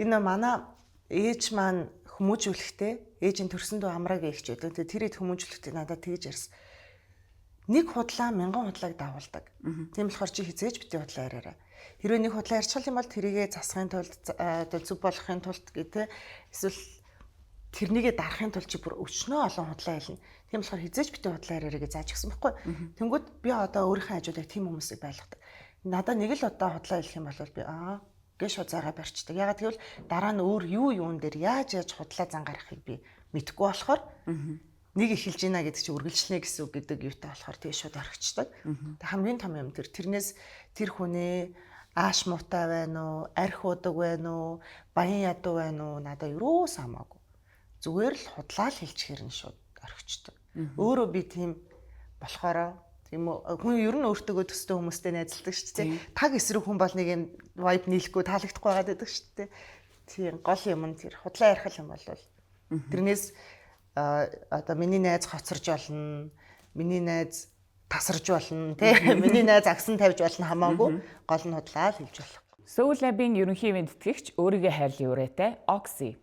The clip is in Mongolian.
Энэ манай ээж маань хүмүүжүүлэхдээ, ээжийн төрсөн дүү Амрагийн эгч байдаг. Тэгээ тэр хэд хүмүүжүүлэхдээ надад тэгж ярьсан. Нэг худлаа мянган худлааг дагуулдаг. Тийм болохоор чи хэзээ ч битгий худлаа яриарай. Хэрвээ нэг худлаа ярьчих юм бол тэрийгээ засахын тулд, одоо зөв болохын тулд гэ тэ, эсвэл тэрнийгээ дарахын тулд чи бүр өчнөө олон худлаа хэлнэ. Тийм болохоор хэзээ ч битгий худлаа яриарай гэж зааж өгсөн байхгүй. Тэнгүүд би одоо өөрийнхөө хажуудыг тийм хүмүүсийг байлгадаг. Надаа нэг л удаа худлаа хэлэх юм бол би аа гэж шууд зайгаа барьчдаг. Ягаад гэвэл дараа нь өөр юу юун дээр яаж яаж худлаа зан гаргахыг би мэдэхгүй болохоор нэг эхэлж гинэ гэдэг чинь үргэлжлэнэ гэсэн үг гэдэг юутай болохоор тэгээ шууд орхичдаг. Тэг хамгийн том юм тэр тэрнээс тэр хүнээ ааш муутай байна уу, арх уудаг байна уу, баян ядуу байна уу, надаа юус хамаагүй. Зүгээр л худлаа л хэлчихээр нь шууд орхичдаг. Өөрөө би тийм болохоор, тийм үү, хүн ер нь өөртөөгөө төстэй хүмүүстэй найзалдаг шүү дээ. Таг эсрэг хүн бол нэг юм vibe нийлэхгүй, таалагдахгүй байгаад байдаг шүү дээ. Тийм, гол юм нь тэр худлаа ярих юм бол тэрнээс одоо миний найз хоцорж болно, миний найз тасарж болно, тий, миний найз агсан тавьж болно, хамаагүй, гол нь худлаа л хэлж болох. Soul Lab-ийн ерөнхий мэндтгэгч, өөрийгөө хайрлын үрээтэй Oxy.